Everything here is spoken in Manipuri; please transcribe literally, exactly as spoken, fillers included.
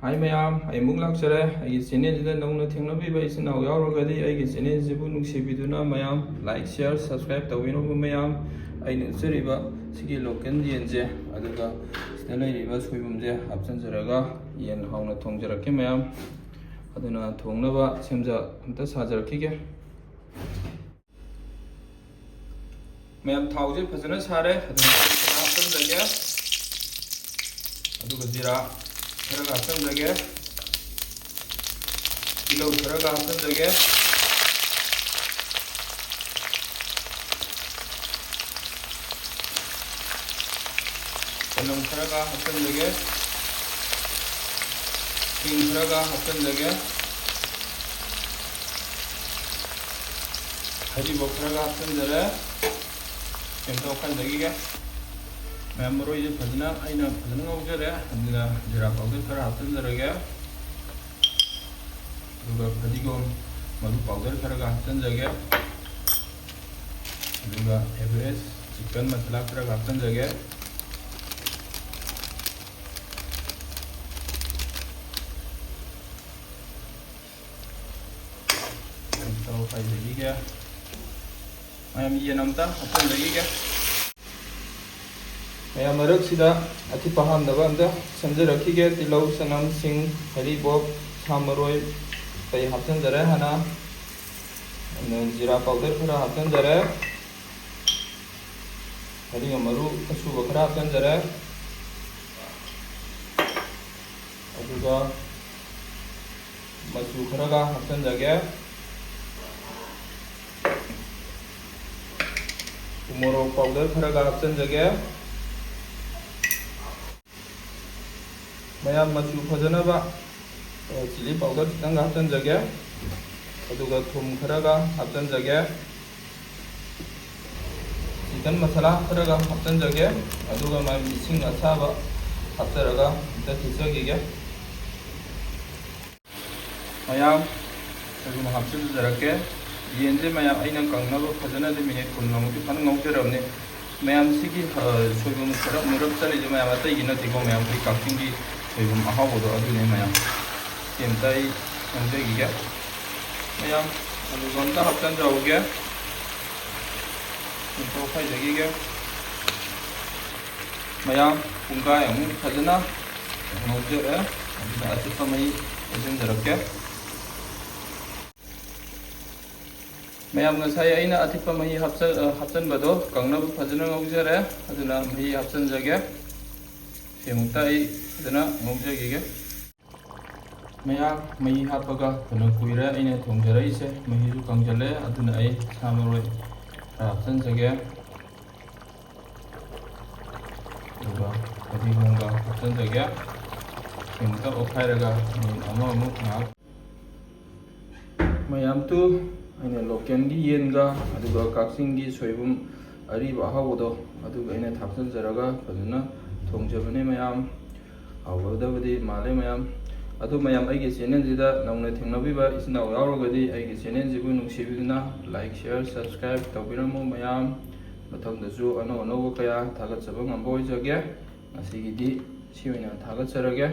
ꯍꯥꯏ ꯃꯌꯥꯝ, ꯑꯩ ꯑꯃꯨꯛ ꯂꯥꯛꯆꯔꯦ꯫ ꯑꯩꯒꯤ ꯆꯦꯅꯦꯜꯁꯤꯗ ꯅꯧꯅ ꯊꯦꯡꯅꯕꯤꯕ ꯏꯆꯤꯟ ꯏꯅꯥꯎ ꯌꯥꯎꯔꯒꯗꯤ ꯑꯩꯒꯤ ꯆꯦꯅꯦꯜꯁꯤꯕꯨ ꯅꯨꯡꯁꯤꯕꯤꯗꯨꯅ ꯃꯌꯥꯝ like, share, subscribe ꯇꯧꯕꯤꯅꯕ ꯃꯌꯥꯝ꯫ ꯑꯩꯅ ꯎꯠꯆꯔꯤꯕ ꯁꯤꯒꯤ local ꯌꯦꯟꯁꯦ, ꯑꯗꯨꯒ ꯁꯤꯗ ꯂꯩꯔꯤꯕ ꯁꯣꯏꯕꯨꯝꯁꯦ ꯍꯥꯞꯆꯤꯟꯖꯔꯒ ꯌꯦꯟ ꯍꯥꯎꯅ ꯊꯣꯡꯖꯔꯛꯀꯦ ꯃꯌꯥꯝ꯫ ꯑꯗꯨꯅ ꯊꯣꯡꯅꯕ ꯁꯦꯝꯖ ꯑꯝꯇ ꯁꯥꯖꯔꯛꯈꯤꯒꯦ꯫ ꯃꯌꯥꯝ, ꯊꯥꯎꯁꯦ ꯐꯖꯅ ꯁꯥꯔꯦ꯫ ꯑꯗꯨꯅ ꯍꯥꯞꯆꯤꯟꯖꯒꯦ꯫ ꯑꯗꯨꯒ ꯖꯤꯔꯥ ꯈꯔꯒ ꯍꯥꯞꯆꯤꯟꯖꯒꯦ꯫ ꯇꯤꯜꯍꯧ ꯈꯔꯒ ꯍꯥꯞꯆꯤꯟꯖꯒꯦ꯫ ꯆꯅꯝ ꯈꯔꯒ ꯍꯥꯞꯆꯤꯟꯖꯒꯦ꯫ ꯁꯤꯡ ꯈꯔꯒ ꯍꯥꯞꯆꯤꯟꯖꯒꯦ꯫ ꯍꯔꯤꯕꯣꯞ ꯈꯔꯒ ꯍꯥꯞꯆꯤꯟꯖꯔꯦ꯫ ꯀꯩꯝꯇ ꯋꯥꯈꯜꯗꯒꯤꯒ ꯃꯌꯥꯝ, ꯃꯔꯣꯏꯁꯦ ꯐꯖꯅ, ꯑꯩꯅ ꯐꯖꯅ ꯉꯧꯖꯔꯦ꯫ ꯑꯗꯨꯅ ꯖꯤꯔꯥ powder ꯈꯔ ꯍꯥꯞꯆꯤꯟꯖꯔꯒꯦ꯫ ꯑꯗꯨꯒ ꯐꯗꯤꯒꯣꯝ ꯃꯔꯨ powder ꯈꯔꯒ ꯍꯥꯞꯆꯤꯟꯖꯒꯦ꯫ ꯑꯗꯨꯒ Everest chicken masala ꯈꯔꯒ ꯍꯥꯞꯆꯤꯟꯖꯒꯦ꯫ ꯇꯧ ꯈꯥꯏꯖꯈꯤꯒꯦ꯫ ꯃꯌꯥꯝ, ꯌꯦꯟ ꯑꯝꯇ ꯍꯥꯞꯆꯤꯟꯖꯈꯤꯒꯦ꯫ ꯃꯌꯥꯝ, ꯃꯔꯛꯁꯤꯗ ꯑꯊꯤꯠꯄ ꯍꯥꯞꯅꯕ ꯑꯝꯇ ꯁꯦꯝꯖꯔꯛꯈꯤꯒꯦ꯫ ꯇꯤꯜꯍꯧ, ꯆꯅꯝ, ꯁꯤꯡ, ꯍꯔꯤꯕꯣꯞ, ꯁꯥ ꯃꯔꯣꯏ ꯀꯩ ꯍꯥꯞꯆꯤꯟꯖꯔꯦ ꯍꯥꯟꯅ꯫ ꯑꯗꯨꯅ ꯖꯤꯔꯥ powder ꯈꯔ ꯍꯥꯞꯆꯤꯟꯖꯔꯦ꯫ ꯍꯔꯤꯕꯣꯞ ꯃꯔꯨ ꯑꯁꯨꯕ ꯈꯔ ꯍꯥꯞꯆꯤꯟꯖꯔꯦ꯫ ꯑꯗꯨꯒ ꯃꯆꯨ ꯈꯔꯒ ꯍꯥꯞꯆꯤꯟꯖꯒꯦ꯫ ꯎꯃꯣꯔꯣꯛ powder ꯈꯔꯒ ꯍꯥꯞꯆꯤꯟꯖꯒꯦ꯫ ꯃꯌꯥꯝ, ꯃꯆꯨ ꯐꯖꯅꯕ, ꯑ, chilli powder ꯈꯤꯇꯪꯒ ꯍꯥꯞꯆꯤꯟꯖꯒꯦ꯫ ꯑꯗꯨꯒ ꯊꯨꯝ ꯈꯔꯒ ꯍꯥꯞꯆꯤꯟꯖꯒꯦ꯫ Chicken masala ꯈꯔꯒ ꯍꯥꯞꯆꯤꯟꯖꯒꯦ꯫ ꯑꯗꯨꯒ ꯃꯥꯒꯤ ꯏꯁꯤꯡ ꯑꯁꯥꯕ ꯍꯥꯞꯆꯔꯒ ꯑꯝꯇ ꯊꯤꯠꯆꯈꯤꯒꯦ꯫ ꯃꯌꯥꯝ, ꯑꯗꯨꯝ ꯍꯥꯞꯆꯤꯟꯖꯔꯛꯀꯦ꯫ ꯌꯦꯟꯁꯦ ꯃꯌꯥꯝ, ꯑꯩꯅ ꯀꯪꯅꯕ ꯐꯖꯅꯗꯤ minute ꯀꯨꯟꯃꯨꯛꯇꯤ ꯐꯖꯅ ꯉꯧꯖꯔꯕꯅꯤ꯫ ꯃꯌꯥꯝ, ꯁꯤꯒꯤ, ꯑ, ꯁꯣꯏꯕꯨꯝ ꯈꯔ ꯃꯨꯔꯞ ꯆꯠꯂꯤꯁꯦ ꯃꯌꯥꯝ, ꯑꯇꯩꯒꯤ ꯅꯠꯇꯦꯀꯣ ꯃꯌꯥꯝ, ꯑꯩꯈꯣꯏ ꯀꯛꯆꯤꯡꯒꯤ ꯁꯣꯏꯕꯨꯝ ꯑꯍꯥꯎꯕꯗꯣ ꯑꯗꯨꯅꯦ ꯃꯌꯥꯝ꯫ ꯁꯤ ꯑꯝꯇ ꯑꯩ ꯉꯧꯖꯈꯤꯒꯦ꯫ ꯃꯌꯥꯝ, ꯑꯂꯨꯗꯣ ꯑꯝꯇ ꯍꯥꯞꯆꯤꯟꯖꯍꯧꯒꯦ꯫ ꯑꯝꯇ ꯑꯣꯠꯈꯥꯏꯖꯈꯤꯒꯦ꯫ ꯃꯌꯥꯝ, ꯄꯨꯡꯈꯥꯏ ꯑꯃꯨꯛ ꯐꯖꯅ ꯉꯧꯖꯔꯦ꯫ ꯑꯗꯨꯅ ꯑꯇꯤꯛꯄ ꯃꯍꯤ ꯍꯩꯖꯤꯟꯖꯔꯛꯀꯦ꯫ ꯃꯌꯥꯝ, ꯉꯁꯥꯏ ꯑꯩꯅ ꯑꯊꯤꯠꯄ ꯃꯍꯤ ꯍꯥꯞꯆ-, ꯑ, ꯍꯥꯞꯆꯟꯕꯗꯣ ꯀꯪꯅꯕ ꯐꯖꯅ ꯉꯧꯖꯔꯦ꯫ ꯑꯗꯨꯅ ꯃꯍꯤ ꯍꯥꯞꯆꯟꯖꯒꯦ꯫ ꯁꯤꯃꯨꯛꯇ ꯑꯩ ꯐꯖꯅ ꯉꯧꯖꯈꯤꯒꯦ꯫ ꯃꯌꯥꯝ, ꯃꯍꯤ ꯍꯥꯞꯄꯒ ꯐꯅ ꯀꯨꯏꯔꯦ ꯑꯩꯅ ꯊꯣꯡꯖꯔꯛꯏꯁꯦ꯫ ꯃꯍꯤꯁꯨ ꯀꯪꯁꯤꯜꯂꯦ꯫ ꯑꯗꯨꯅ ꯑꯩ ꯁꯥ ꯃꯔꯣꯏ ꯈꯔ ꯍꯥꯞꯆꯟꯖꯒꯦ꯫ ꯑꯗꯨꯒ ꯐꯗꯤꯒꯣꯝꯒ ꯍꯥꯞꯆꯤꯟꯖꯒꯦ꯫ ꯁꯤꯃꯨꯛꯇ ꯑꯣꯠꯈꯥꯏꯔꯒ ꯃꯤꯅꯤꯠ ꯑꯃꯃꯨꯛ ꯉꯥꯏꯍꯥꯛ꯫ ꯃꯌꯥꯝ, ꯇꯨ ꯑꯩꯅ ꯂꯣꯀꯦꯜꯒꯤ ꯌꯦꯟꯒ ꯑꯗꯨꯒ ꯀꯛꯆꯤꯡꯒꯤ ꯁꯣꯏꯕꯨꯝ ꯑꯔꯤꯕ ꯑꯍꯥꯎꯕꯗꯣ ꯑꯗꯨꯒ ꯑꯩꯅ ꯊꯥꯛꯆꯤꯟꯖꯔꯒ ꯐꯖꯅ ꯊꯣꯡꯖꯕꯅꯦ ꯃꯌꯥꯝ꯫ ꯍꯥꯎꯒꯗꯕꯗꯤ ꯃꯥꯜꯂꯦ ꯃꯌꯥꯝ꯫ ꯑꯗꯨ ꯃꯌꯥꯝ, ꯑꯩꯒꯤ ꯆꯦꯅꯦꯜꯁꯤꯗ ꯅꯧꯅ ꯊꯦꯡꯅꯕꯤꯕ ꯏꯆꯤꯟ ꯏꯅꯥꯎ ꯌꯥꯎꯔꯒꯗꯤ ꯑꯩꯒꯤ ꯆꯦꯅꯦꯜꯁꯤꯕꯨ ꯅꯨꯡꯁꯤꯕꯤꯗꯨꯅ like, share, subscribe ꯇꯧꯕꯤꯔꯝꯃꯨ ꯃꯌꯥꯝ꯫ ꯃꯊꯪꯗꯁꯨ ꯑꯅꯧ ꯑꯅꯧꯕ ꯀꯌꯥ ꯊꯥꯒꯠꯆꯕ ꯉꯝꯕ ꯑꯣꯏꯖꯒꯦ꯫ ꯉꯁꯤꯒꯤꯗꯤ ꯁꯤ ꯑꯣꯏꯅ ꯊꯥꯒꯠꯆꯔꯒꯦ꯫